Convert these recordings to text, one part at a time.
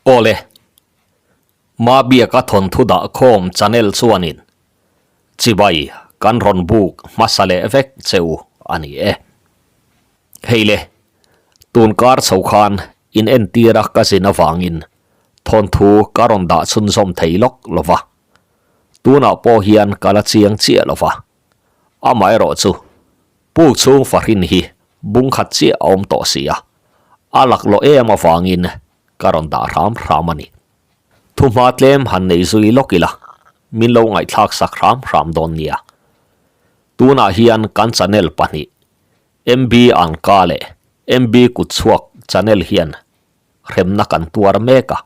Awle, Mabiaka thawnthu dah khawm channel chuanin chibai kan rawn buk hmasa leh vek che u a ni e. Hei le, tun kar chho khan in entira ka zin avangin thawnthu ka rawn dah chhunzawm thei lawk lo va, tunah pawh hian ka la chiang chiah lo va, amaherawh chu Puk chhung fahrin hi bung khat chiah a awm tawh si a, a laklawh em avangin ka rawn dah hram hram a ni. Thuhma tlem han nei zui lawk ila, min lo ngaihthlak sak hram hram dawn nia. Tunah hian kan channel pahnih, MB Anka leh MB Kutchhuak channel hian hremna kan tuar mek a,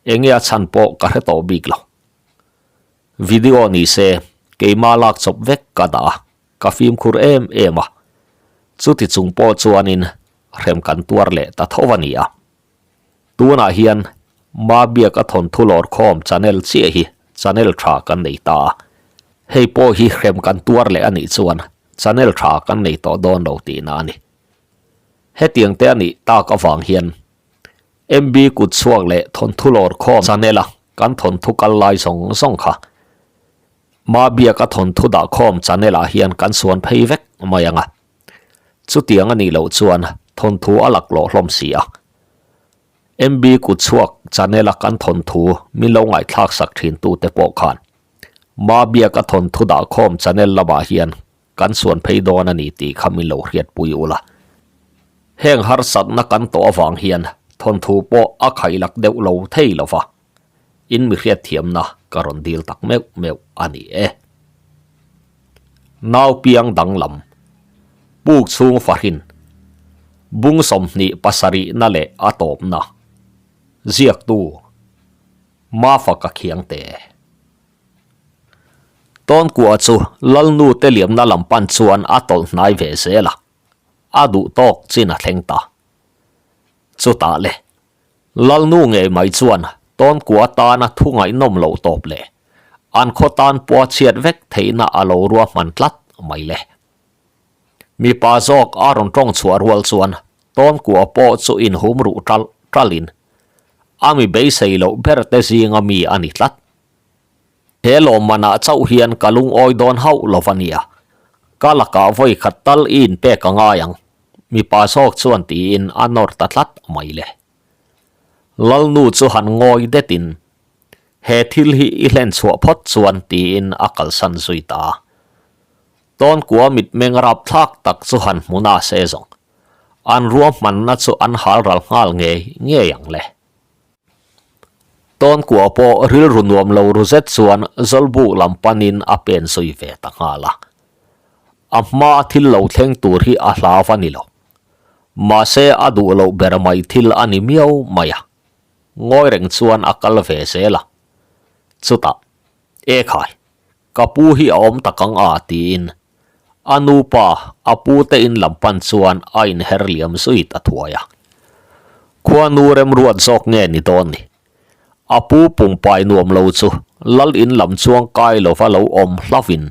enge a chhan pawh ka hre tawh bik lo. Video ni se, keimah lak chawp vek ka dah a. Ka fimkhur em em a, chuti chung pawh chuanin hrem kan tuar leh ta tho a ni a. Tunah hian Mabiak a thawnthu lawr khawm channel chiah hi channel tha kan nei ta a, hei pawh hi hrem kan tuar leh a nih chuan channel tha kan nei tawh dawn lo tihna a ni. Hetiang te a nih tak avang hian MB kut chhuak leh thawnthu lawr khawm channel a kan thawnthu kal lai zawng zawng kha Mabiaka thawnthu dah khawm channel ah hian kan suan phei vek mai ang a. Chutiang a nih loh chuan thawnthu a laklawh hlawm si a. MB Kutchhuak channel a kan thawnthu min lo ngaihthlak sak thin tu te pawh khan Mabiaka thawnthu dah khawm channel lamah hian kan suan phei dawn a ni tih kha min lo hriatpui ula. Heng harsatna kan tawh avang hian thawnthu pawh a khaihlak deuh lo thei lova. In mi hriatthiamna ka rawn dil tak meuh meuh a ni e. Nau piang danglam, puk chhung fahrin, bung 27 na leh a tawpna, ziaktu, Mafaka Khiangte. Tawnkua chu Lalnu te liamna lam pan chuan a tawlh hnai ve zel a, a duh tawk chin a thleng ta. Chutah le, Lalnu ngei mai chuan Tawnkua tana thu ngaihnawm loh tawp leh an khaw tan pawh a chhiat vek theihna a lo ruahman tlat mai le. Mipa zawk a rawn tawng chhuah rual chuan Tawnkua pawh chu inhum ruh ṭalh ṭalhin a mi beisei loh ber te zinga mi a ni tlat. He lawmmanah chauh hian ka lungawi dawn hauh lo va nia, ka lakah vawi khat tal i inpek a ngai ang, mipa zawk chuan tiin a nawr ta tlat mai le. Lalnu chu han ngawi detin, He thil hi i hlen chhuah phawt chuan tiin a kalsan zui ta a. Tawnkua mitmeng rapthlak tak chu han hmu na se zawng, an ruahmanna chu an halral nghal ngei ngei ang le. Tawnkua pawh rilru nuam lo ru zet chuan Zawlbuk lam panin a pen zui ve ta nghal a. A hma thil lo thleng tur hi a hlau a ni lo. Mahse a duh loh ber mai thil a ni miau mai a. Ngawi reng chuan a kal ve zel a. Chutah, E khai, ka pu hi a awm tak ang a tiin a nupa a pu te in lam pan chuan a inher liam zui ta thuai a. Khuanu remruat zawk nge ni dawn ni? A pu pumpai nuam lo chu lal in lam chuang kai lova lo awm hlauhin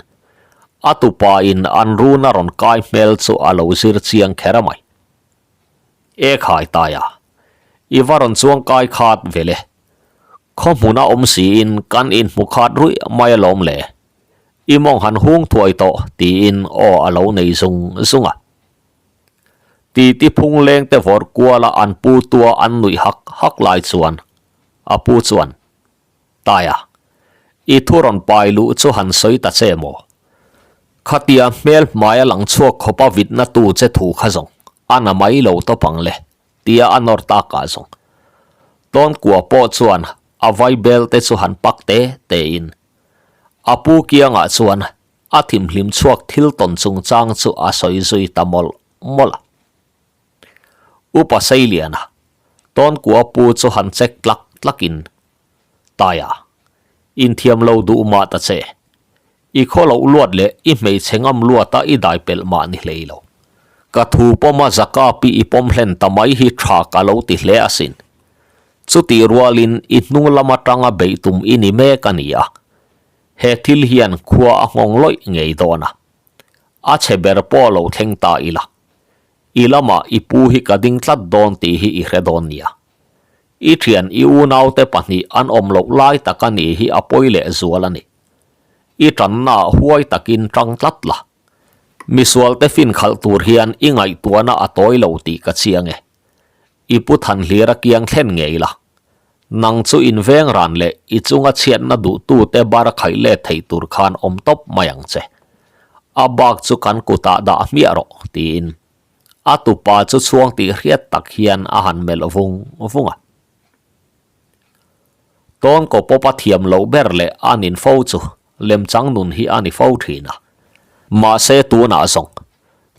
a tupa in an run a rawn kai hmel chu a lo zir chiang kher a mai. E khai taia, i va rawn chuang kai khat vele. Khaw hmuna awm siin kan inhmu khat ruih mai alawm le. I mawng han hung thuai tawh tiin aw a lo nei zung zung a. Titi phung leng te vawrh kuala an pu tua an nuih hak hak lai chuan a pu chuan, Taia, i thu rawn pai luh chu han sawi ta che maw? Khatia hmel hmaia lang chhuak khawpa vitna tu che thu kha zawng a na mai lo tawp ang le. Tia a nawr tak ah zawng. Tawnkua pawh chuan a vai bel te chu han pak te te in. A pu kiangah chuan a thimhlim chhuak thil tawn chungchang chu a sawi zui ta mawlh mawlh a. Upa Seiliana, Tawnkua pu chu han check tlak tlak in, Taia, inthiam lo duh mah ta che. I khaw loh luat leh i hmeichhe ngam luata i dai pelh mah ni hlei lo. Ka thu pawma zaka pi i pawm hlen ta mai hi tha ka lo ti hle asin. Chutih rualin i hnung lam atanga beih tum i ni mek a ni a. He thil hian khua a nghawng lawih ngei dawn a. A chhe ber pawh lo thleng ta ila. I lamah i pu hi ka ding tlat dawn tih hi i hre dawn nia. I thian i unaute pahnih an awm loh lai tak a nih hi a pawi leh zual a ni. I tannaah huai takin tang tlat la. Misualte fin khalh tur hian i ngaihtuahna a tawi lo tih ka chiang e. I pu Thanhlira kiang thlen ngei la. Nang chu inveng ran leh i chunga chhiatna duhtute bar khaih let theih tur khan awm tawp mai ang che. A bak chu kan kutah dah hmiah rawh, tiin a tupa chu chhuang tih hriat tak hian a han melh vung vung a. Tawnkaw pawpa thiam loh ber leh a nin fo chu lemchang nun hi a ni fo thin a. Mahse tunah zawng,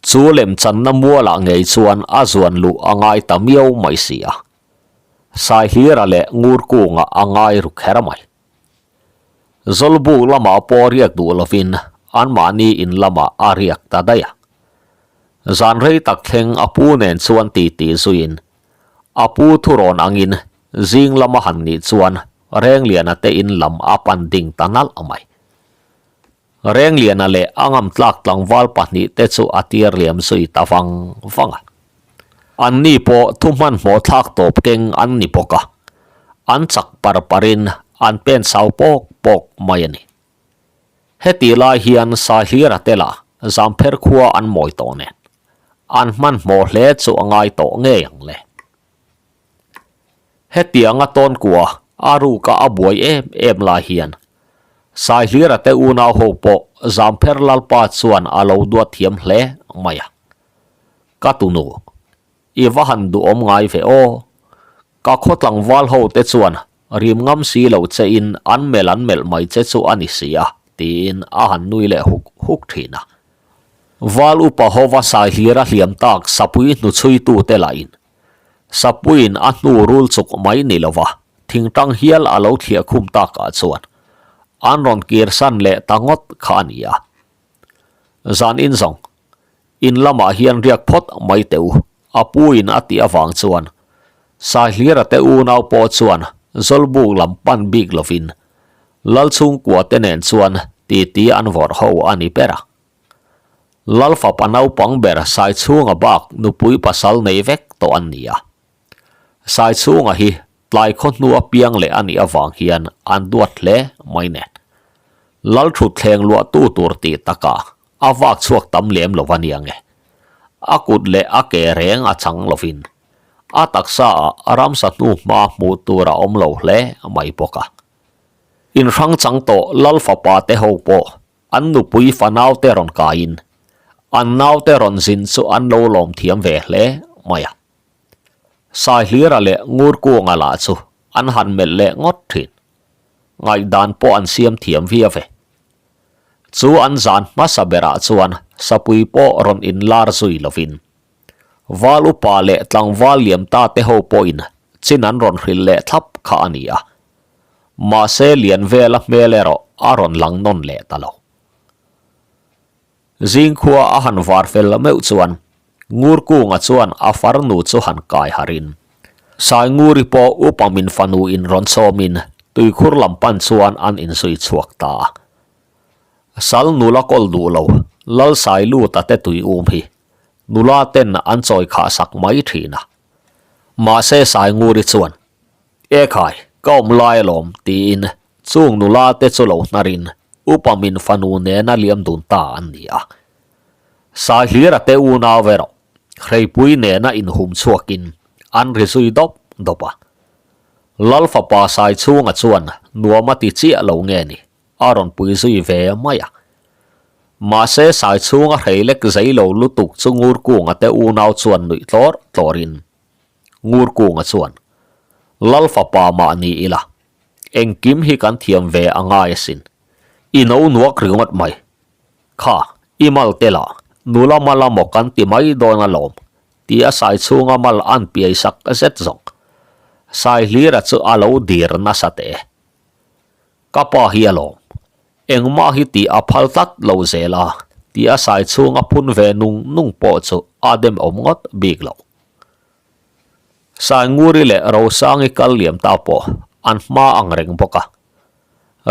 chu lemchanna mualah ngei chuan a zuan luh a ngai ta miau mai si a. Saihlira leh Ngurkunga a ngai ru kher mai. Zawlbuk lamah pawh riak duh lovin anmahni in lamah a riak ta daih a. Zan rei tak thleng a pu nen chuan titi zuiin a pu thurawn angin zing lama han nih chuan Rengliana te in lam a pan ding ta nalh mai. Rengliana leh a ngam tlak tlangval pahnih te chu a tir liam zui ta vang vang a. Anni pawh thu hmanhmawh thlak tawp keng an ni bawk a, an chak par parin an pen sau pawk pawk mai a ni. Heti lai hian Sahlira te lah Zampher khua an mawi tawh nen, an hmanhmawh hle chu a ngai tawh ngei ang le. Hetianga tawnkua a ruka a buai em em lai hian Saihlira te unau ho pawh Zampher Lalpa chuan a lo duat thiam hle mai a. Ka tunu, i va han duhawm ngai ve aw. Ka khaw tlangval ho te chuan rim ngam si lo che in an melh an melh mai che chu a ni si a, tiin a han nui leh huk huk thin a. Val upa hova Saihlira hliam tak sapui hnuchhuitute lahin Sapuiin a hnu rul chuk mai ni lova thingtang hial a lo thliah khum takah chuan an rawn kir san leh ta ngawt kha a ni a. Zan in zawng, in lamah hian riak phawt mai teh u, a puin a tih avang chuan Saihlira te unau pawh chuan Zawlbuk lam pan bik lovin Lalchhungkua te nen chuan titi an vawrh ho a ni ber a. Lalfapa naupang ber Saichhunga bak nupui pasal nei vek tawh an ni a. Saichhunga hi tlai khaw hnua piang leh a nih avang hian an duat hle mai nen. Lalthutthleng luahtu tur tih takah a vak chhuak tam lem lo a nia nge. A kut leh a ke reng a chang lovin a taksa ah ramsa hnu hma hmuh tur a awm lo hle mai bawk a. Inhrang chang tawh Lalfapa te ho pawh An nupui fanaute rawn kaiin an naute rawn zin chu an lo lawm thiam ve hle mai a. Saihlira leh Ngurkunga lah chu an han melh leh ngawt thin. Ngaihdan pawh an siam thiam viau ve. Chu an zan hmasa berah chuan sapui pawh rawn inlar zui lovin Val upa leh tlangval liam ta te ho pawhin chin an rawn hrilh leh thlap kha a ni a. Mahse lian vela hmel erawh a rawn lang nawn leh ta lo. Zingkhua a han var fel meuh chuan Ngurkunga chuan a farnu chu han kai harin Sainguri pawh upa min fanu in rawn sawmin tuikhur lam pan chuan an inzui chhuak ta a. Sal nula kawl duh lo Lalsailuta te tui um hi nula ten an chawi khah sak mai thin a. Mahse Sainguri chuan, E khai, ka awm lai alawm, tiin chung nula te chu lo hnarin upa min fanu nena liam dun ta an ni a. Saihlira te unau erawh hreipui nena inhum chhuakin an ri zui dawp dawp a. Lal fapa Saichhunga chuan nuam a ti chiah lo nge ni? A rawn pui zui ve mai a. Mahse sai chhunga hrei lek zei lo lutuk chu Ngurkunga te unau chuan nuih tlawr tlawrin Ngurkunga chuan, Lal fapa mah ni ila, engkim hi kan thiam ve a ngai asin. I no nuak ringawt mai. Kha, i mal te lah, nula mal a maw kan ti mai dawn alawm, ti a sai chhunga mal an piai sak zet zawng. Saihlira chu a lo dir nasa teh e. Ka pa hi alawm. Engmah hi tih a phal tlat lo zel a, tih a sai chhung a phun ve nung nung pawh chu a dem awm ngawt bik lo. Sainguri leh Rosangi kal liam ta pawh an hma ang reng bawk a.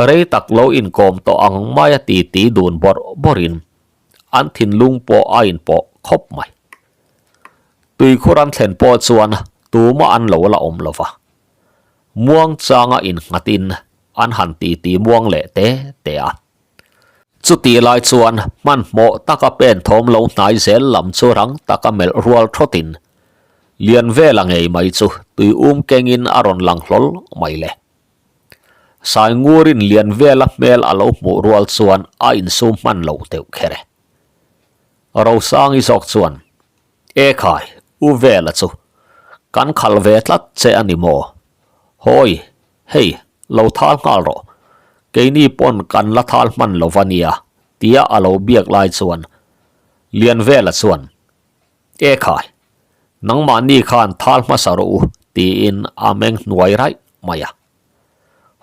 Rei tak lo inkawm tawh ang maia titi dun bawrh bawrhin an thinlung pawh a inpawh khawp mai. Tuikhur an thlen pawh chuan tumah an lo la awm lo va. Muang changa innghatin an han titi muang leh te te a. Chutih lai chuan hmanhmawh taka pen thawm lo hnai zel lam chu rang taka melh rual thawtin Lianvela ngei mai chu tui um kengin a rawn lang hlawl mai le. Saingurin Lianvela hmel a lo hmuh rual chuan a insum hman lo deuh kher e. Rosangi zawk chuan, E khai, U Vela chu kan khal ve tlat che a ni maw? Hawi, hei, lo thal nghal rawh. Keini pawn kan la thal hman lo va nia, tia a lo biak lai chuan Lianvela chuan, E khai, nangmahni khan thal hmasa rawh u, tiin a meng hnuai raih mai a.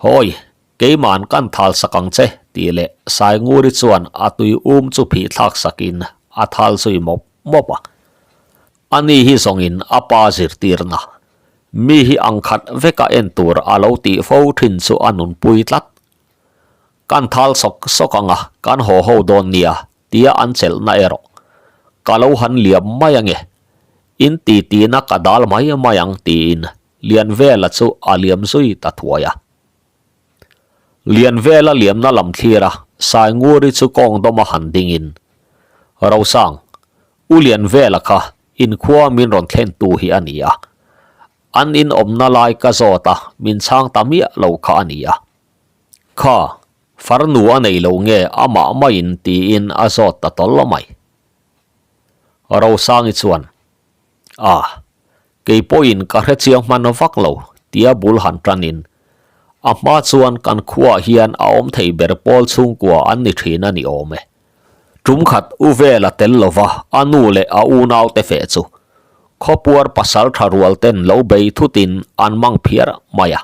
Hawi, keiman kan thal sak ang che, tih leh Sainguri chuan a tui um chu phih thlak sakin a thal zui mawp mawp a. Ani hi zawngin a pa zirtirna, mi hi ang khat veka en tur a lo tih fo thin chu a nunpui tlat. Kan thal sawk sawk ang a, kan haw ho dawn nia, tia an chelhna erawh ka lo han liam mai ange, in titina ka dal mai mai ang tiin Lianvela chu a liam zui ta thuai a. Lianvela liamna lam thlir a, Sainguri chu kawng dawma han dingin, Rosang, U Lianvela kha inkhua min rawn thlentu hi a ni a. An in awmna lai ka zawt a, min chhang ta miah lo kha a ni a. Kha, farnu a nei lo nge amah maiin tiin a zawt ta tawlh mai. Rosangi chuan, A, kei pawhin ka hre chiang hman vak lo, tia bul han tanin, a hma chuan kan khuaah hian a awm thei ber pawl chhungkua an ni thin a ni awm e. Tum khat u vel a tel lova a nu leh a unaute feh chu khawpuar pasal tha rual ten lo bei thutin an mang phiar mai a.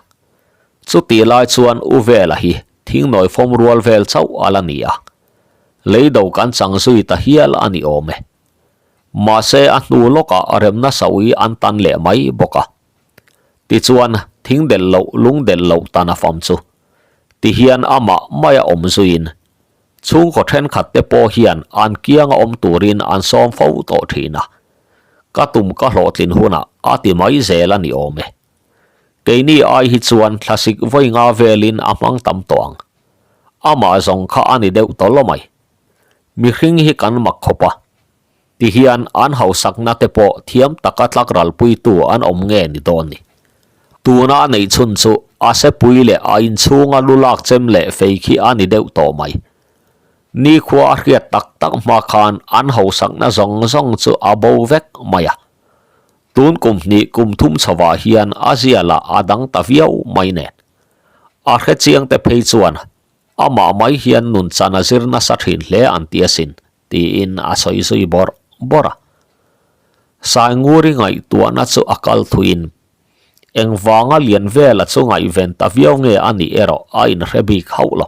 Chutih lai chuan u vela hi thingnawi fawm rual vel chauh a la ni a, leido kan chang zui ta hial a ni awm e. Mahse a hnu lawkah remna saui an tan leh mai bawk a. Tichuan thing delh loh lung delh loh tan a fam chu. Tihian amah maia awm zuiin chhungkaw thenkhat te pawh hian an kianga awm turin an sawm fo tawh thin a. Ka tum ka hlawhtlin hunah a ti mai zel a ni awm e. Keini ai hi chuan thlasik vawi nga velin a hmang tam tawh ang. Amah zawng kha a ni deuh tawlh mai. Mihring hi kan mak khawp a, tihian an hausakna te pawh thiam taka tlak ralpuitu an awm nge ni dawn ni. Tuna a neih chhun chu a sepui leh a inchhunga lu lak chem leh fei khi a ni deuh tawh mai. Nikhua a hriat tak tak hma khan an hausakna zawng zawng chu a bo vek mai a. Tun kum hnih kum thum chhovah hian a zia lah a dang ta viau mai nen. A hrechiang te phei chuan Amah mai hian nun chan a zir nasa thin hle an ti asin, tiin a sawi zui bawrh bawrh a. Sainguri ngaihtuahna chu a kal thuin, engvanga lian vela chu ngaihven ta viau nge a nih erawh a inhre bik hauh lo.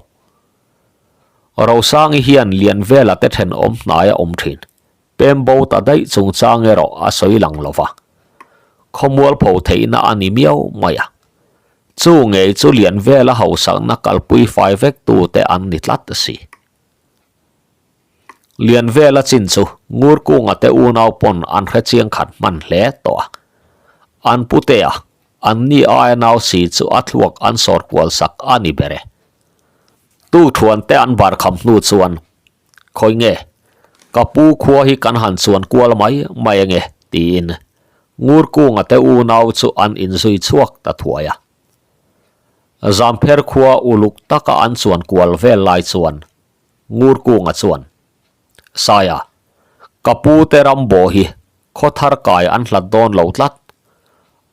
Rosangi hian lian vela te thenawm hnai a awm thin. Pem bo ta daih chungchang erawh a sawi lang lo va, khawmualpho theihna a ni miau mai a. Chu ngei chu lian vela hausakna kalpui fai vek tute an ni tlat si. Lian vela chin chu Ngurkunga te unau pawn an hre chiang khat hman hle tawh a. An putea, an ni aia nau si chu a thluak an sawr kual sak a ni ber e. Tu thuante an bar kham hnu chuan Khawi nge? Ka pu khua hi kan han chuan kual mai mai ange, tiin Ngurkunga te unau chu an inzui chhuak ta thuai a. Zampher khua uluk taka an chuan kual vel lai chuan Ngurkunga chuan, Saia, ka pu te ram bawh hi khaw thar kai an hlat dawn lo tlat.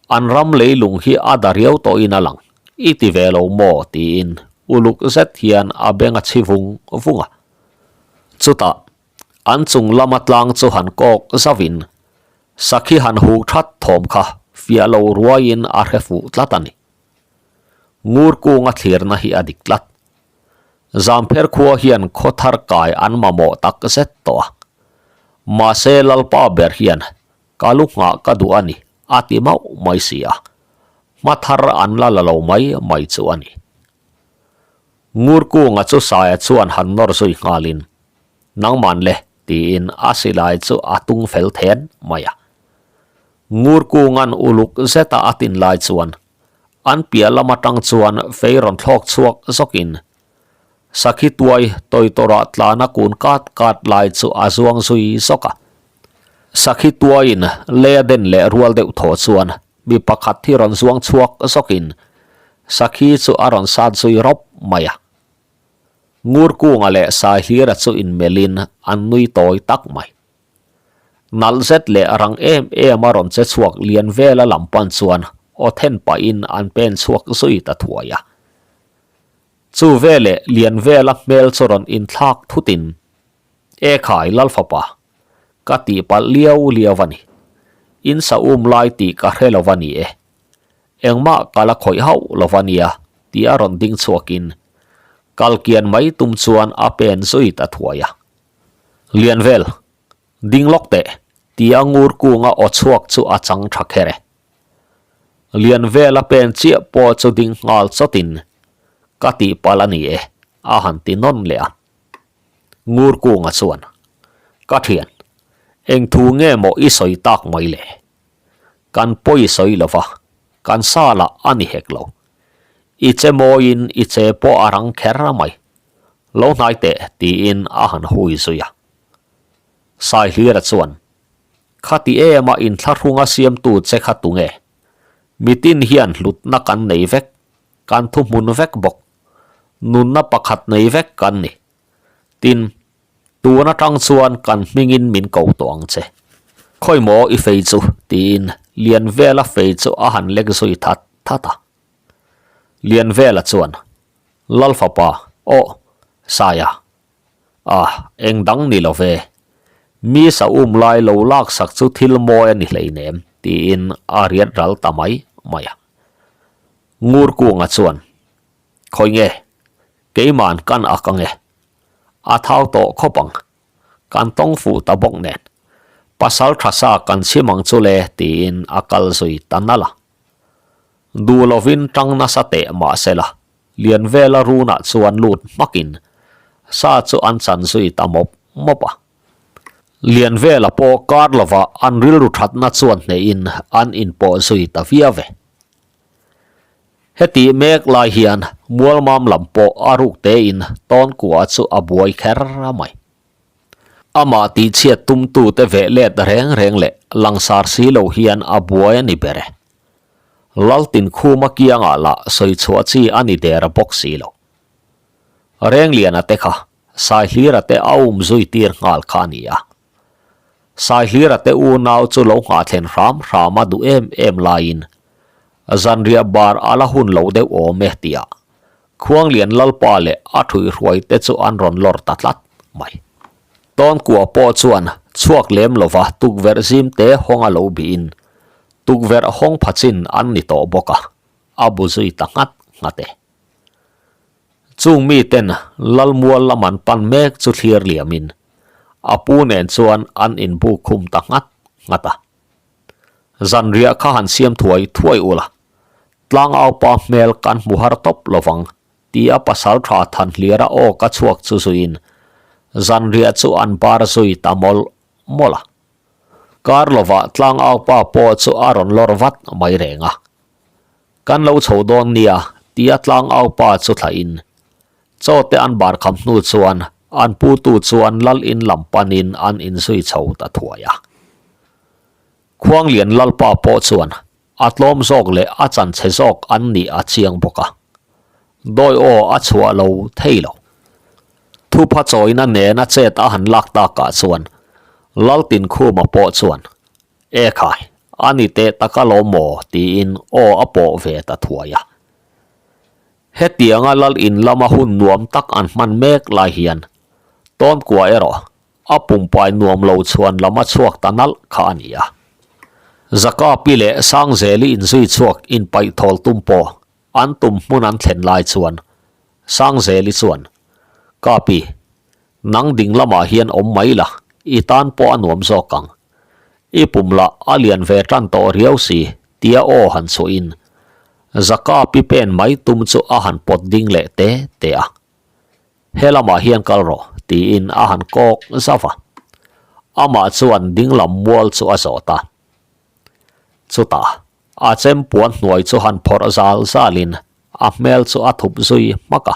An ram leilung hi a da riau tawhin a lang, i ti ve lo maw? tiin uluk zet hian a beng a chhi vung vung a. Chutah, an chung lama tlang chu han kawk zauhin, sakhi han huh that thawm kha fiah lo ruaiin a hre fuh tlat a ni. Ngur kunga thlirna hi a dik tlat. Zampher khua hian khaw thar kai an mamawh tak zet tawh a. Mahse Lalpa ber hian Ka lu nghah ka duh a ni, a ti mauh mai si a. Hma thar an la la lo mai mai chu a ni. Ngurkunga chu Saia chuan han nawr zui nghalin, Nangman le, tiin a silai chu a tung fel then mai a. Ngurkunga'n uluk zeta a tin lai chuan. An piah lam atang chuan fei rawn thlawk chhuak zawkin sakhi tuai tawitawrah tlana kun kat kat lai chu a zuang zui zawk a. Sakhi tuaiin lei a den leh rual deuh thaw chuan mi pakhat hi rawn zuang chhuak zawkin sakhi chu a rawn sat zui rawp mai a. Ngurkunga leh Saihlira chu inmelhin an nui tawi tak mai. Nalh zet leh rang em em a rawn che chhuak lian vela lam pan chuan aw then pahin an pen chhuak zui ta thuai a. Chu veleh lian vela hmel chu rawn inthlak thutin, E khai Lalfapa, ka tihpalh liau liau a ni. In sa um lai tih ka hre lo va ni e. Engmah ka la khawih hauh lo va nia tih a rawn ding chhuakin kal kian mai tum chuan a pen zui ta thuai a. Lianvel, ding lawk teh, tia ngur kunga aw chhuak chu a chang tha kher e. Lianvel a pen chiah pawh chu ding nghal chawtin, Ka tihpalh a ni e, a han ti nawn leh a. Ngur kunga chuan, Ka thian, eng thu nge maw i sawi tak mai le? Kan pawi sawi lo va, kan sa lah a ni hek lo. I che mawiin i che pawh a rang kher mai. Lo hnai teh tiin a han hui zui a. Saihlira chuan, Khati ema inthlahrunga siamtu che kha tunge? Mitin hian hlutna kan nei vek, kan thuhmun vek bawk. Nunna pakhat nei vek kan ni. Tin, tun atang chuan kan hmingin min ko tawh ang che. Khawi maw i fei chu? tiin Lianvela fei chu a han lek zui that that a. Lianvela chuan, Lalfapa, aw, Saia, ah, eng dang ni lo ve. Mi sa um lai lo lak sak chu thil mawi a ni hleinem, tiin a riat ral ta mai mai a. Ngurkunga chuan, Khawi nge, keiman kan ak ange. A thau tawh khawp ang. Kan tawng fuh ta bawk nen. Pasal tha sa kan chhim ang chu le, tiin a kal zui ta nalh a. Duh lovin tang nasa teh mah sela, Lianvela runah chuan lut hmakin sa chu an chan zui ta mawp mawp a. Lianvela pawh kar lovah an rilru thatna chuan hnehin an inpawh zui ta viau ve. Hetih mek lai hian Mualmam lam pawh a ruk tein Tawnkua chu a buai kher mai. Amah tihchhiat tumtute veh let reng reng leh langsar si lo hian a buai a ni ber e. Laltinkhuma kiangah lah sawi chhuah chi a ni der bawk si lo. Rengliana te kha Saihlira te a um zui tir nghal kha a ni a. Saihlira te unau chu lo nghah thlen hram hram a duh em em laiin zanriah bar a la hun lo deuh awm e tia Khuanglian Lalpa leh a ṭhuihruai te chu an rawn lawr ta tlat mai. Tawnkua pawh chuan chhuak lem lova tukverh zim te hawng a lo bihin tukverh hawng pha chin an ni tawh bawk a, a bu zui ta nghat nghat e. Chung miten Lalmual lam an pan mek chu thlir liamin a pu nen chuan an inbuk khum ta nghat nghat a. Zanriah kha han siam thuai thuai ula, Tlangaupa hmel kan hmu har tawp lovang tia pasal tha Thanhliara aw ka chhuak chu zuiin zanriah chu an bar zui ta mawlh mawlh a. Kar lovah Tlangaupa pawh chu a rawn lawr vat mai reng a. Kan lo chho dawn nia tia Tlangaupa chu thlahin chaw te an bar kham hnu chuan an putu chuan lal in lam panin an inzui chho ta thuai a. Khuanglian Lalpa pawh chuan A tlawm zawk leh a chanchhe zawk an nih a chiang bawk a, dawi aw a chhuah lo thei lo. Thupha chawina nena chet a han lak takah chuan Laltinkhuma pawh chuan, E khai, a ni teh tak alawm maw? tiin aw a pawh ve ta thuai a. Hetianga Lal in lama hun nuam tak an hman mek lai hian Tawnkua erawh A pumpai nuam lo chhuan lam a chhuak ta nalh kha a ni a. Zakapi leh Sangzeli inzui chhuak inpaih thawl tum pawh an tum hmun an thlen lai chuan Sangzeli chuan, Kapi, nang ding lamah hian awm mai la, i tan pawh a nuam zawk ang. I pum lah a lian ve tan tawh riau si, tia aw han chhuahin Zakapi pen mai tum chu a han pawt ding leh te te a. He lamah hian kal rawh, tiin a han kawk zauh a. Amah chuan dinglam mual chu a zawt a. Chutah, A chem puan hnuai chu han phawrh zal zalin a hmel chu a thup zui hmak a.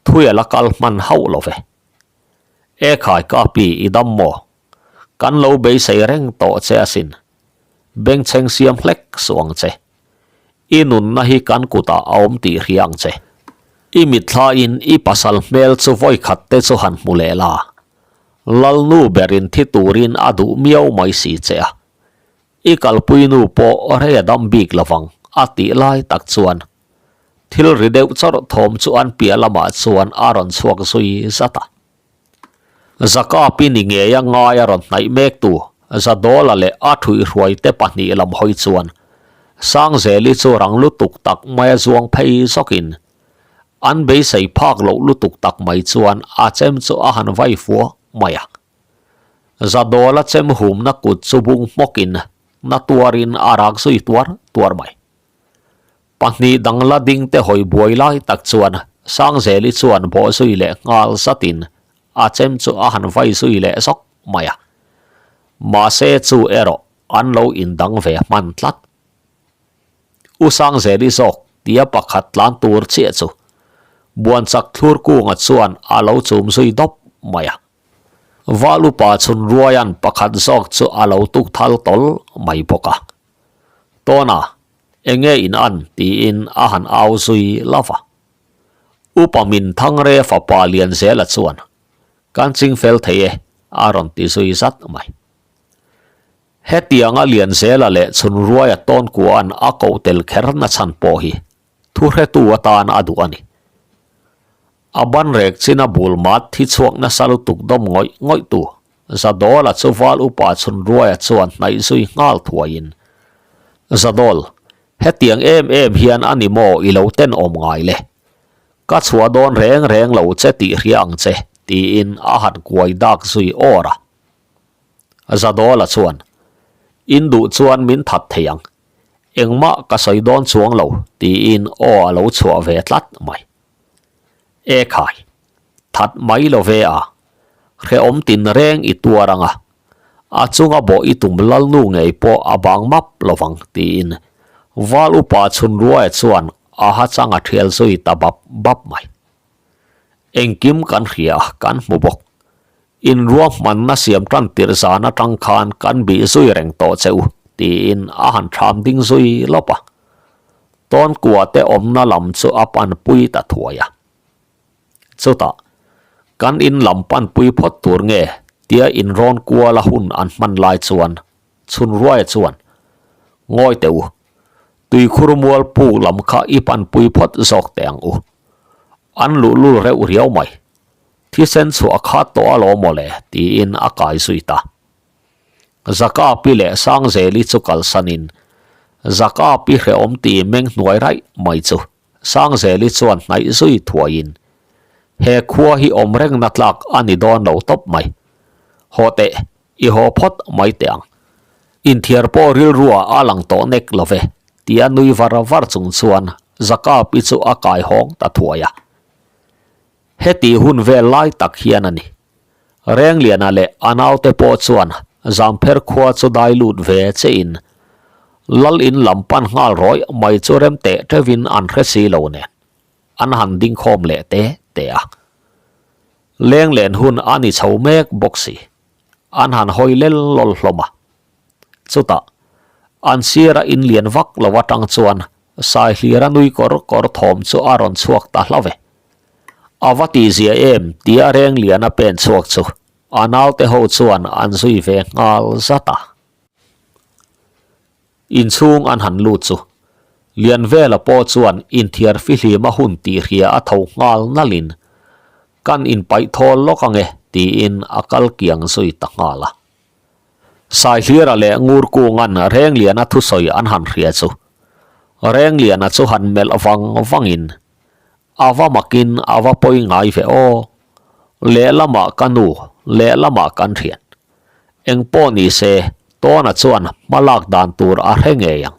Thui a la kal hman hauh lo ve. E khai ka pi i dam maw? Kan lo beisei reng tawh che asin. Bengchheng siam hlek suh ang che. I nunna hi kan kutah a awm tih hria ang che. I mitthlain i pasal hmel chu vawikhat te chu han hmu leh la. Lalnu berin thi turin a duh miau mai si che a. I kalpui nu pawh rei a dam bik lovang a tih lai tak chuan thil ri deuh chawrh thawm chu an piah lamah chuan a rawn chhuak zui zat a. Zakapi ni ngeia ngai a rawn hnaih mek tu Zadawla leh a thuihhruai te pahnih lam hawi chuan Sangzeli chu rang lutuk tak maia zuang phei zawkin an beisei phak loh lutuk tak mai chuan a chem chu a han vai fua mai a. Zadawla chem humna kut chu bung hmawkin na tuarin a rak zui tuar tuar mai. Pahnih dang la ding te hawi buai lai tak chuan Sangzeli chuan bawh zui leh nghal zatin a chem chu a han vai zui leh zawk mai a. Mahse chu erawh an lo indang ve hman tlat. U Sangzeli zawk tia pakhat tlan tur chiah chu Buanchak thlur kunga chuan a lo chum zui dawp mai a. Val upa chhun ruaian pakhat zawk chu a lo tuk thal tawl mai bawk a. Tawna, enge in an? tiin a han au zui lo va. Upa min Thangre fapa Lianzela chuan, Kan ching fel thei e, a rawn ti zui zat mai. Hetianga Lianzela leh Chhunruaia tawnkua'n a koh tel kher na chhan pawh hi thuhretu atan a duh a ni. A ban rek chin a bul mat thi chhuak nasa lutuk dawm ngawih ngawih tu Zadawla chu val upa Chhunruaia chuan hnaih zui nghal thuaiin, Zadawl, hetiang em em hian a ni maw i lo tenawm ngai le? Ka chhuah dawn reng reng lo che tih hria ang che, tiin a han kuai dak zui awr a. Zadawla chuan, In duh chuan min that thei ang, engmah ka sawi dawn chuang lo, tiin aw a lo chhuah ve tlat mai. E khai, that mai lo ve a, hrehawm tin reng i tuar ang a, a chunga bawh i tum lalnu ngei pawh a bang map lo vang tiin Val upa Chhunruaia chuan a ha chang a thial zui ta bap bap mai. Engkim kan hria a, kan hmu bawk. In ruahmanna siam tan tirh zan atang khan kan bih zui reng tawh che u tiin a han thlam ding zui lawp a. Tawnkua te awmna lam chu a panpui ta thuai a. Chutah, kan in lam panpui phawt tur nge tia inrawn kuala hun an hman lai chuan Chhunruaia chuan, Ngawi teh u, tuikhur mual puk lam kha i panpui phawt zawk teh ang u. An luhlul reuh riau mai. Thisen chhuah a khat tawh alawm mawle tiin a kai zui ta. Zakapi leh Sangzeli chu kalsanin Zakapi hrehawm ti meng hnuai raih mai chu Sangzeli chuan hnaih zui thuaiin he khua hi awm rengna tlak a ni dawn lo tawp mai. Haw teh, i haw phawt mai teh ang. Inthiar pawh rilrua a lang tawh nek lo ve tia nui var var chung chuan Zakapi chu a kai hawng ta thuai a. Heti hun vel lai tak hian a ni. Rengliana leh a naute pawh chuan Zampher khua chu dai lut ve che in Lal in lam pan nghal rawih mai chu rem teh teuhin an hre si lo nen an han ding khawm leh te te a. Lenglen hun a ni chho mek bawk si. An han hawi lel lawl hlawm a. Chutah, an sira in lian vak lo atang chuan Saihlira nui kawr kawr thawm chu a rawn chhuak ta hlau e. A va tihzia em tia Rengliana pen chhuak chu a naute ho chuan an zui ve nghal zat a. Inchhung an han lut chu Lianvela pawh chuan inthiar fihlim a hun tih hria a tho nghal nalhin kan inpaih thawl lawk ange tiin a kal kiang zui ta nghal a. Saihlira leh Ngurkunga'n Rengliana thusawi an han hria chu Rengliana chu han melh vang vangin a va makin a va pawi ngai ve aw. Lehlamah ka nu, lehlamah kan thian. Engpawh ni se, Tawna chuan hma lak dan tur a hre ngei ang.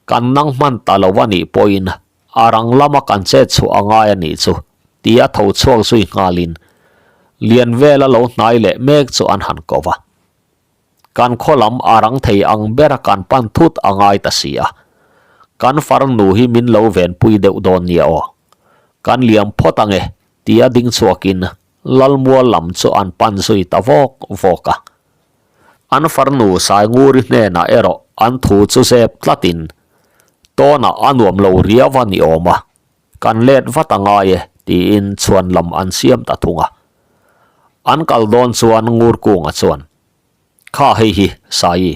Kan nang hman ta lo a nih pawhin a rang lama kan chet chhuah a ngai a nih chu tia tho chhuak zui nghalin Lianvela lo hnai leh mek chu an han ko va. Kan khaw lam a rang thei ang bera kan pan thut a ngai ta si a. Kan farnu hi min lo venpui deuh dawn nia aw. Kan liam phawt ang e, tia ding chhuakin Lalmual lam chu an pan zui ta vawk vawk a. An farnu Sainguri hnenah erawh an thu chu zep tlatin, Tawnah a nuam lo riau a ni awm a, kan let vat a ngai e, tiin chhuan lam an siam ta thung a. An kal dawn chuan Ngurkunga chuan, Kha hei hi, Saii,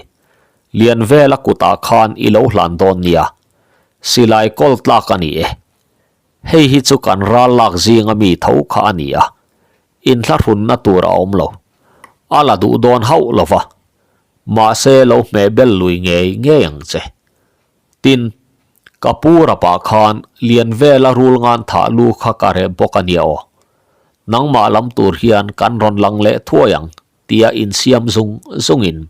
lian vela kutah khan i lo hlan dawn nia, silai kawl tlak a ni e. Hei hi chu kan ral lak zinga mi tho kha a ni a, inthlahrunna tur a awm lo. A la duh dawn hauh lo va, mahse lo hmeh bel lui ngei ngei ang che. Tin, ka pu rapah khan lian vela rul ngan thah lu kha ka reh bawk a nia aw. Nangmah lam tur hian kan rawn lang leh thuai ang tia insiam zung zungin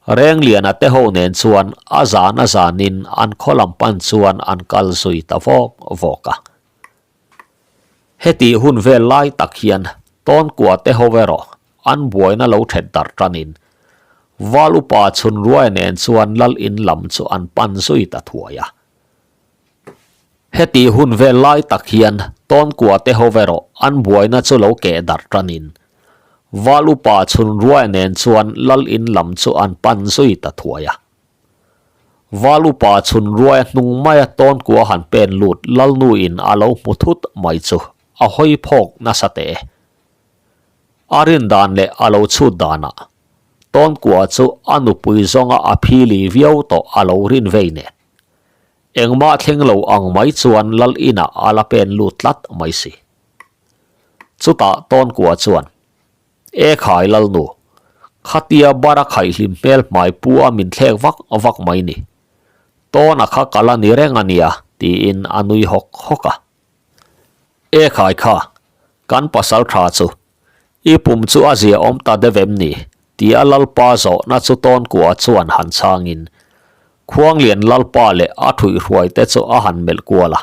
Rengliana te ho nen chuan a zan a zanin an khaw lam pan chuan an kal zui ta vawk vawk a. Hetih hun vel lai tak hian Tawnkua te ho erawh an buaina lo then darh tanin Val upa Chhunruaia nen chuan lal in lam chu an pan zui ta thuai a. Hetih hun vel lai tak hian Tawnkua te ho erawh an buaina chu lo keh darh tanin Val upa Chhunruaia nen chuan lal in lam chu an pan zui ta thuai a. Val upa Chhunruaia hnung maia Tawnkua han pen lut Lalnu in a lo hmu thut mai chu a hawi phawk nasa teh e. A rin dan leh a lo chhut danah Tawnkua chu a nupui zawnga a phili viau tawh a lo rin vei nen. Engmah thleng lo ang mai chuan lal inah a la pen lut tlat mai si. Chutah Tawnkua chuan, E khai Lalnu, khatia bara khaihlim hmel hmai pu a min thlek vak vak mai ni. Tawna kha ka la ni reng a nia, tiin a nui hawk hawk a. E khai kha, kan pasal tha chu, i pum chu a zia awm ta deuh em ni? tia Lalpa zawhna chu Tawnkua chuan han chhangin, Khuanglian Lalpa leh a thuihhruaite chu a han melh kual a.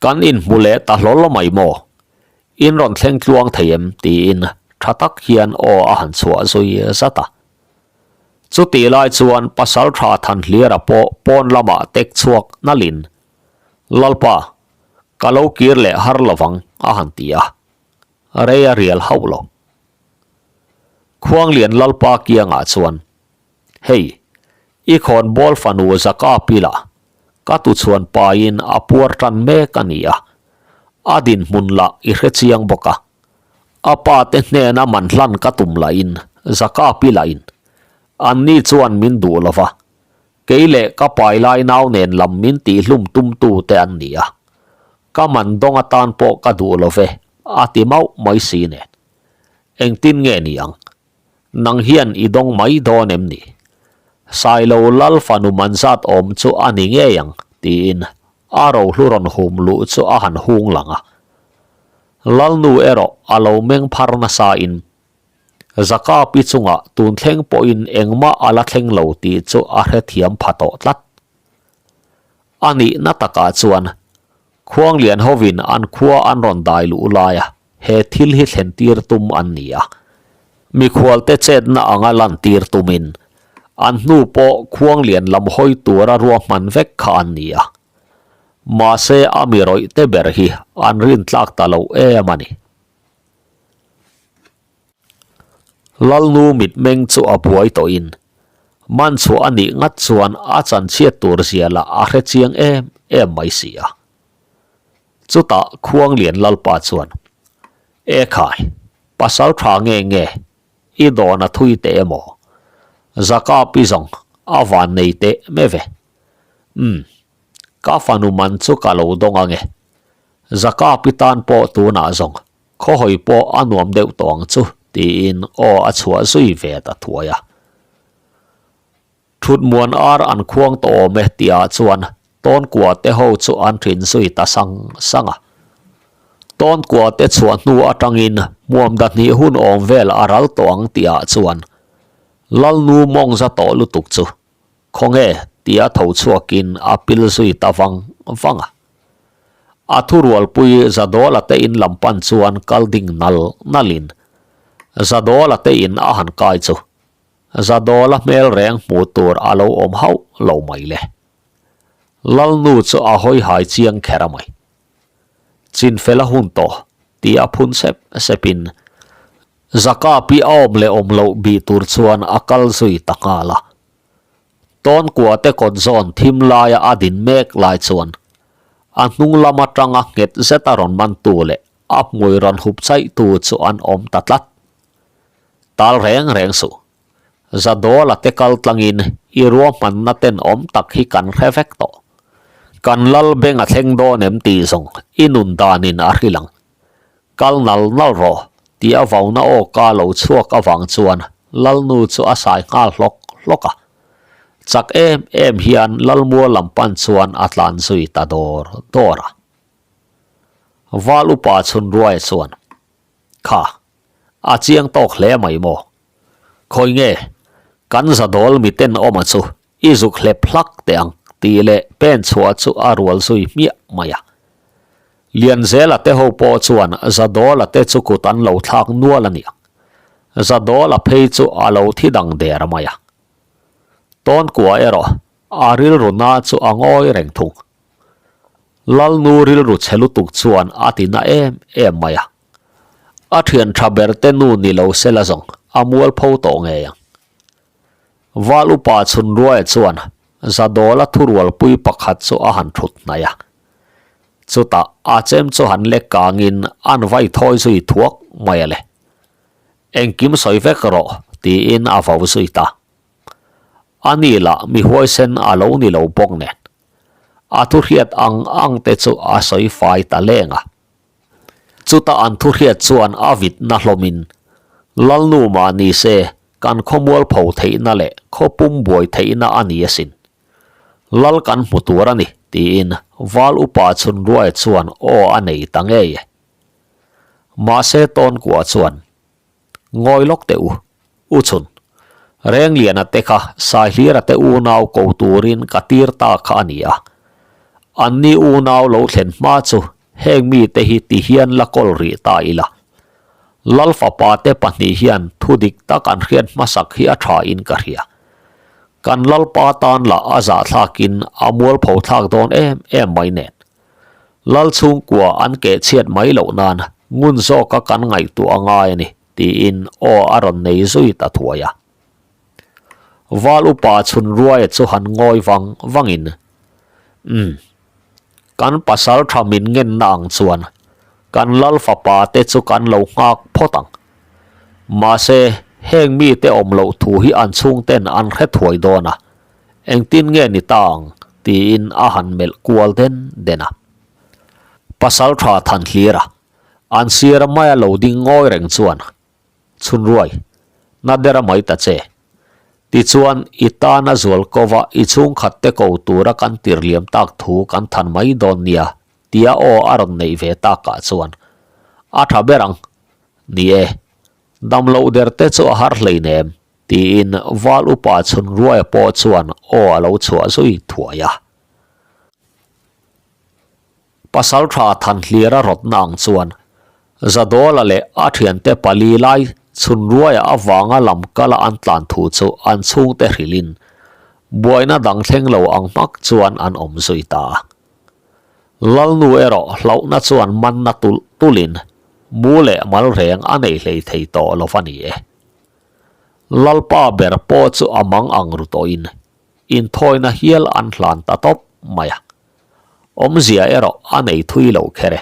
Kan inhmu leh ta hlawl mai maw? In rawn thleng tluang thei em? tiin tha tak hian aw a han chhuah zui zat a. Chutih lai chuan Pasaltha Thanhliara pawh pawn lamah tek chhuak nalhin, Lalpa, ka lo kir leh har lovang a han ti a. Rei a rial hauh lo. Khuanglian Lalpa kiangah chuan, Hei, i khawnbawl fanu Zaka pila ka tuchhuan paiin a puar tan mek a ni a, a dinhmun lah i hre chiang bawk a. A pa te hnena man hlan ka tum lahin Zaka pilain anni chuan min duh lo va, kei leh ka pai lai nau nen lam min tihhlum tumtu te an ni a, ka man dawng atan pawh ka duh lo ve, a ti mauh mai si nen. Engtin nge ni ang? Nang hian i dawng mai dawn em ni? Sailo lal fanu man zat awm chu a ni ngei ang, tiin a rohlu rawn hum luh chu a han hung lang a. Lalnu erawh a lo meng phar nasa in, Zakapi chungah tun thleng pawhin engmah a la thleng lo tih chu a hrethiam pha tawh tlat. A nihna takah chuan Khuanglian hovin an khua an rawn dai luh laia he thil hi thlen tir tum an ni a. Mikhualte chetna anga lan tir tumin an hnu pawh Khuanglian lam hawi tura ruahman vek kha an ni a. Mahse a mi rawih te ber hi an rintlak ta lo em a ni. Lalnu mitmeng chu a buai tawhin man chhuah a nih ngat chuan a chanchhiat tur zia lah a hre chiang em em mai si a. Chutah Khuanglian Lalpa chuan, E khai, pasal tha nge nge, i dawn a thui teh emaw? Zaka pi zawng a van nei teh me ve. Umm, ka fanu man chu ka lo dawng ange. Zaka pi tan pawh tunah zawng Khawhawi pawh a nuam deuh tawh ang chu tiin aw a chhuah zui ve ta thuai a. Thutmuan ar an khuang tawh awm e tihah chuan Tawnkua te ho chu an thin zui ta sang sang a. Tawnkua te chhuah hnu atangin hmuam dahnih hun awm vel a ral tawh ang tihah chuan Lalnu mawng za tawh lutuk chu Khawnge tia tho chhuakin a pil zui ta vang vang a. A thurualpui Zadawla te in lam pan chuan kal ding nal nalin Zadawla te in a han kai chu. Zadawla hmel reng hmuh tur a lo awm hauh lo mai le. Lalnu chu a hawi hai chiang kher a mai. Chinfel a hun tawh tih a phun sep sepin Zakapi a awm leh awm loh bih tur chuan a kal zui ta nghal a. Tawnkua te kawt zawn thim laia a din mek lai chuan a hnung lam atanga nghet zeta rawn mantu leh a hmui rawn hup chaihtu chu an awm ta tlat. Tal reng reng suh. Zadawla te kal tlangin i ruahmanna ten awm tak hi kan hre vek tawh. Kan lal beng a thleng dawn em tih zawng i nun danin a hrilh ang. Kal nal nal rawh tih a vauna aw ka lo chhuak avang chuan Lalnu chu a sai nghal hlawk hlawk a. Chak em em hian Lalmua lam pan chuan a tlan zui ta dawr dawr a. Val upa chhun ruai chuan, Kha, a chiang tawk hle mai maw? Khawi nge, kan zadawl miten awma chu I zuk hlep hlak teh ang tih leh pen chhuah chu a rual zui hmiah mai a. Lianzela te ho pawh chuan Zadawla te chu kut an lo thlak nual a niang. Zadawla phei chu a lo thi dang der mai a. Tawnkua erawh a rilru na chu a ngawi reng thung. Lalnu rilru chhe lutuk chuan a ti na em em mai a. A thian tha ber te nu ni lo sela zawng a mualpho tawh ngei ang. Val upa chhun ruaia chuan Zadawla thurualpui pakhat chu a han thut hnaih a. Chutah a chem chu han lek kangin an vai thawi zui thuak mai a le. Engkim sawi vek rawh tiin a vo zui ta. A ni lah mi huaisen a lo ni lo bawk nen. A thuhriat ang ang te chu a sawi fai ta leng a. Chuta an thuhriat chuan a vitna hlawmin, Lalnu mah ni se, kan khawmual pho theihna leh khaw pum buai theihna a ni asin. Lal kan hmu tur a ni, tiin Val upa Chhunruaia chuan aw a nei ta ngei e. Mahse Tawnkua chuan, Ngawi lawk teh u, U Chhun. Rengliana te kha Saihlira te unau ko turin ka tir ta kha a ni a. Anni unau lo thlen hma chu heng mite hi ti hian la kawl rih ta ila. Lal fapa te pahnih hian thu dik tak an hriat hmasak hi a tha in ka hria. Kan Lalpa tan lah a zahthlakin a mualpho thlak dawn em em mai nen. Lal chhungkua an keh chhiat mai loh nan ngun zawka kan ngaihtuah a ngai a ni, tiin aw a rawn nei zui ta thuai a. Val upa chhun ruaia chu han ngawi vang vangin, Umm, kan pasal tha min ngenna ang chuan kan lal fapa te chu kan lo nghak phawt ang. Mahse, heng mite awm loh thu hi an chhungten an hre thuai dawn a, Engtin nge ni ta ang? tiin a han melh kual den den a. Pasal tha than hlir a, an sir maia lo ding ngawi reng chuan, Chhunruai, na dera mai ta che. Tichuan, i tana zual kova i chhungkhat te ko tura kan tirhliam tak thu kan than mai dawn nia, tia aw a rawn neih ve takah chuan, A tha ber ang. Ni e, damloh der te chu a har hleinem. Tiin Val upa chhun ruaia pawh chuan aw a lo chhuah zui thuai a. Pasaltha Thanhlira rawtna ang chuan Zadawla leh a thiante pali lai chhun ruaia avanga lam kala an tlan thu chu an chhungte hrilhin buaina dang thleng lo ang hmak chuan an awm zui ta a. Lalnu erawh hlauhna chuan manna tulh tulhin mu leh mal reng a nei hlei thei tawh lo va ni e. Lalpa ber pawh chu a mang ang ru tawhin inthawina hial an hlan ta tawp mai a. Awmzia erawh a nei thui lo kher e.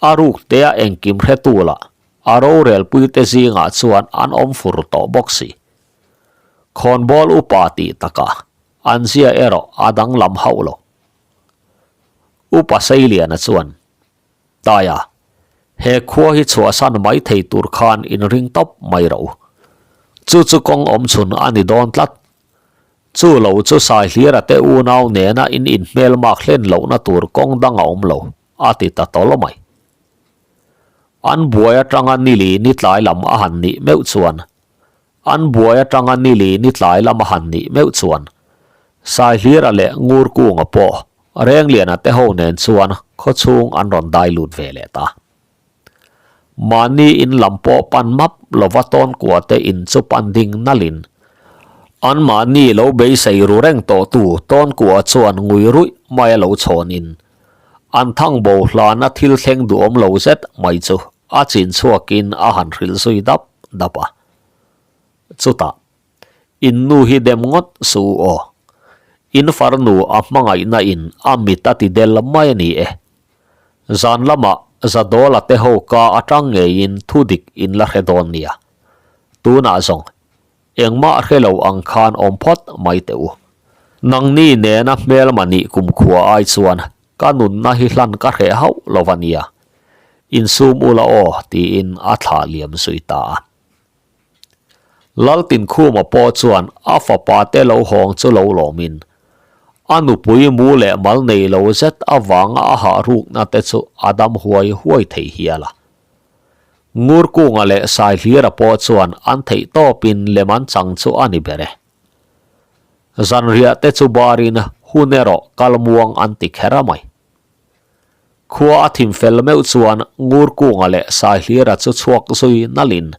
A ruk tea engkim hretu lah a rorelpuite zingah chuan an awm fur tawh bawk si. Khawnbawl upa tih takah an zia erawh a danglam hauh lo. Upa Seiliana chuan Taia, he khua hi chhuahsan mai thei tur khan inring tawp mai rawh u. Chu chu kawng awm chhun a ni dawn tlat. Chu lo chu Saihlira te unau nena in inhmelmak hlen lohna tur kawng dang a awm lo, a ti ta tawlh mai. An buai atanga nili ni tlai lam a han nih meuh chuan An buai atanga nili ni tlai lama han nih meuh chuan Saihlira leh Ngurkunga pawh Rengliana te ho nen chuan khawchhung an rawn dai lut ve leh ta. Mahni in lam pawh pan map lova Tawnkua te in chu pan ding nalhin anmahni lo beisei ru reng tawhtu Tawnkua chuan ngui ruih mai a lo chhawnin an thang bo hlana thil thleng duhawm lo zet mai chu a chin chhuakin a han hrilh zui dap dap a. Chutah. In nu hi dem ngawt suh u aw. In farnu a hmangaihna in a mit a ti del mai a ni e. Zan lamah Zadawla te ho ka atang ngeiin thu dik in la hre dawn nia. Tunah zawng, engmah hre lo ang khan awm phawt mai teh u. Nangni nena hmelma nih kumkhua ai chuan ka nunna hi hlan ka hreh hauh lo va nia. Insum ula aw tiin a thlah liam zui ta a. Laltinkhuma pawh chuan a fapa te lo hawng chu lo lawmin, a nupui mu leh mal nei lo zet avanga a hah rukna te chu a dam huai huai thei hial a. Ngurkunga leh Saihlira pawh chuan an theih tawpin lem an chang chu a ni ber e. Zanriah te chu barin hun erawh kal muang an ti kher a mai. Khua a thim fel meuh chuan Ngurkunga leh Saihlira chu chhuak zui nalin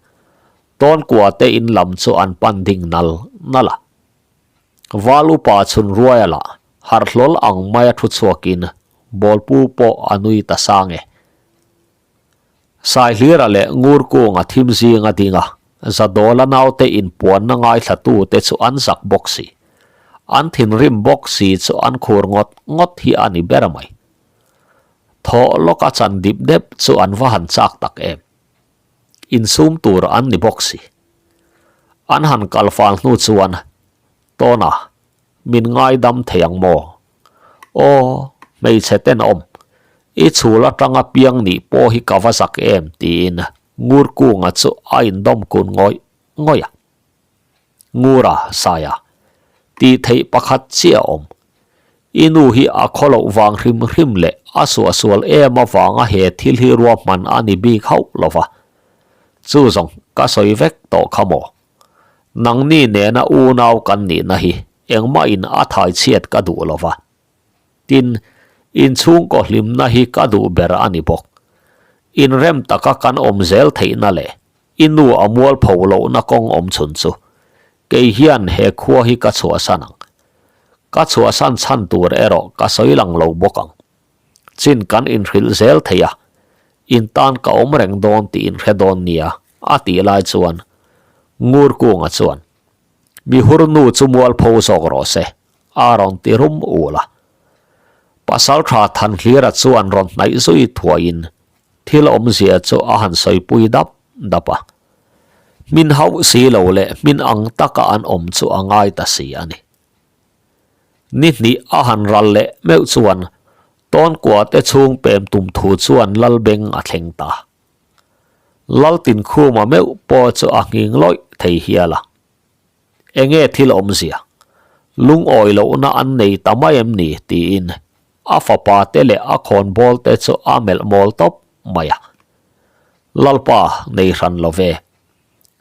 Tawnkua te in lam chu an pan ding nal nal a. Val upa chhun ruaia lah harh hlawl ang maia thu chhuakin Bawlpu pawh a nui ta sang e. Saihlira leh Ngurkunga thim zing a ding a, Zadawla naute inpuanna ngaithlatu te chu an zak bawk si. An thinrim bawk si chu an khur ngawt ngawt hi a ni ber mai. Thawh lawka chan dip dep chu an va han chak tak em. Insum tur an ni bawk si. An han kal fal hnu chuan Tawna Min ngaidam thei ang maw? Aw, hmeichhe tenawm, i chhul atanga piang nih pawh hi ka va zak em? tiin Ngurkunga chu a indawm kun ngawih ngawih a. Ngura, Saia, tih theih pakhat chiah a awm. I nu hi a khaw loh vang hrim hrim leh a suahsual em avanga he thil hi ruahman a ni bik hauh lo va. Chu zawng ka sawi vek tawh kha maw? Nangni nena unau kan nihna hi engmahin a thaichhiat ka duh lo va. Tin, inchhungkaw hlimna hi ka duh ber a ni bawk. Inrem taka kan awm zel theihna leh i nu a mualpho lohna kawng awm chhun chu kei hian he khua hi ka chhuahsan ang. Ka chhuahsan chhan tur erawh ka sawi lang lo bawk ang. Chin kan inhrilh zel thei a, in tan ka awm reng dawn tih in hre dawn nia, a tih lai chuan Ngurkunga chuan, Mihur nu chu mualpho zawk rawh se, a rawn ti rum ul a. Pasaltha Thanhlira chuan rawn hnaih zui thuaiin thil awmzia chu a han sawipui dap dap a. Hmin hauh si lo leh hmin ang taka an awm chu a ngai ta si a ni. Ni hnih a han ral leh meuh chuan Tawnkua te chhung pem tum thu chuan Lalbeng a thleng ta. Laltinkhuma meuh pawh chu a nghing lawih thei hial a. Enge thil awmzia? Lungawi lohna an nei ta mai em ni? tiin a fapa te leh a khawnbawl te chu a melh mawl tawp mai a. Lalpa nei hran lo ve.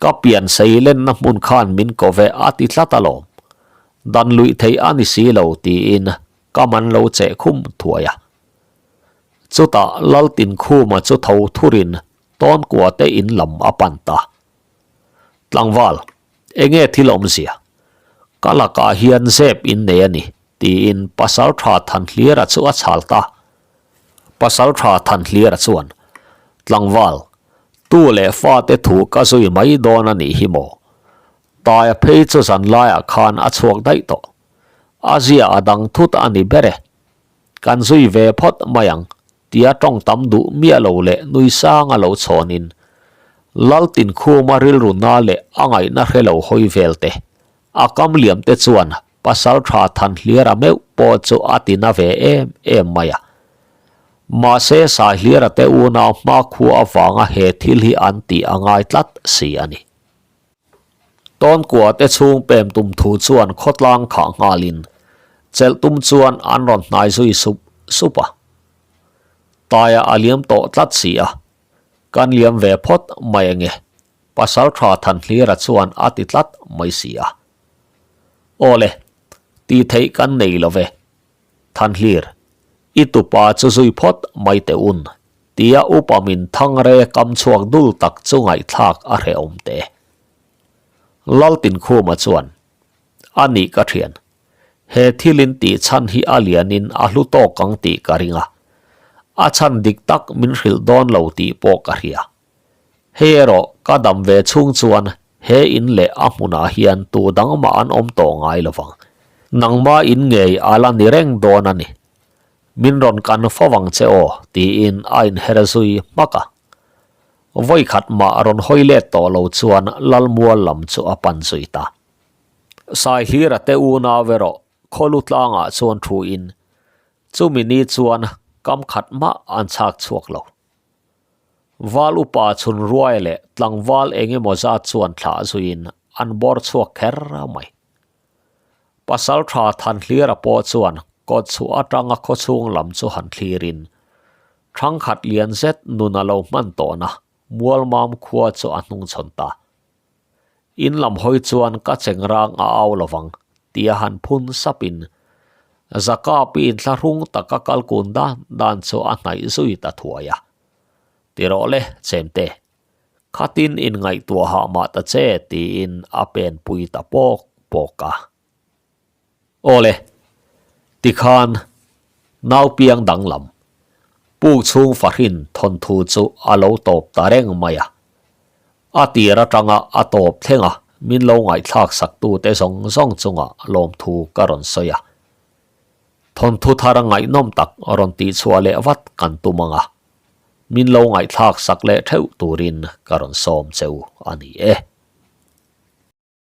Ka pian sei lenna hmun khan min ko ve a ti tlat alawm. Dan luih theih a ni si lo tiin ka man lo cheh khum thuai a. Chutah Laltinkhuma chu tho thurin Tawnkua te in lam a pan ta. Tlangval, enge thil awmzia? Ka lakah hian zep in nei a ni, tiin Pasaltha Thanhlira chu a chhal ta. Pasaltha Thanhlira chuan, Tlangval, tu leh fate thu ka zui mai dawn a nih hi maw? Taia phei chu zanlaiah khan a chhuak daih tawh. A zia a dang thut a ni ber e. Kan zui ve phawt mai ang, tia tawng tam duh miah lo leh nui sanga lo chhawnin, Laltinkhuma rilru na leh a ngaihna hre lo hawi vel te, a kam liam te chuan Pasaltha Thanhliara meuh pawh chu a ti na ve em em mai a. Mahse Saihliara te unau hmakhua avanga he thil hi an tih a ngai tlat si a ni. Tawnkua te chhung pem tum thu chuan khawtlang khah nghalin chelh tum chuan an rawn hnai zui sup sup a. Taia a liam tawh tlat si a, kan liam ve phawt mai ange, Pasaltha Thanhlira chuan a ti tlat mai si a. Aw le, tih theih kan nei lo ve. Thanhlir, i tupa chu zui phawt mai teh un. Tia upa min Thangrei kam chhuak dul tak chu ngaihthlak a hrehawm teh. Laltinkhuma chuan, A nih ka thian. He thil in tih chhan hi a lianin a hlu tawk ang tih ka ring a. A chhan dik tak min hrilh dawn lo tih pawh ka hria. Hei erawh ka dam ve chhung chuan he in leh a hmunah hian tu dang mah an awm tawh ngai lo vang. Nangmah in ngei a la ni reng dawn a ni. Min rawn kan fo vang che aw tiin a inher zui hmak a. Vawi khat mah rawn hawi let tawh lo chuan Lalmual lam chu a pan zui ta. Saihlira te unau erawh khawlu tlangah chuan thu in chumi ni chuan kam khat mah an chhak chhuak lo. Val upa chhun ruai leh tlangval eng emaw zat chuan thlah zuiin an bawr chhuak kher mai. Pasal tha Thanhlira pawh chuan kawt chhuah atanga khawchhung lam chu han thlirin thangkhat lian zet nun a lo hman tawhna Mualmam khua chu a hnungchhawn ta. In lam hawi chuan ka cheng rang a au lovang tia han phun sapin Zakapi inthlahrung taka kal kun dan dan chu a hnaih zui ta thuai a. Ti rawh le, Chemte. Khatin inngaihtuah hah mah ta che tiin a pen pui ta pawk pawk a. Awle, tikhan nau piang danglam, puk chhung fahrin thawnthu chu a lo tawp ta reng mai a. A tir atanga a tawp thleng a, min lo ngaihthlak saktute zawng zawng chungah lawmthu ka rawn sawi a. Thawnthu thar ngaihnawm tak rawn tihchhuah leh vat kan tum ang a, min lo ngaihthlak sak leh theuh turin ka rawn sawm cheu a ni e.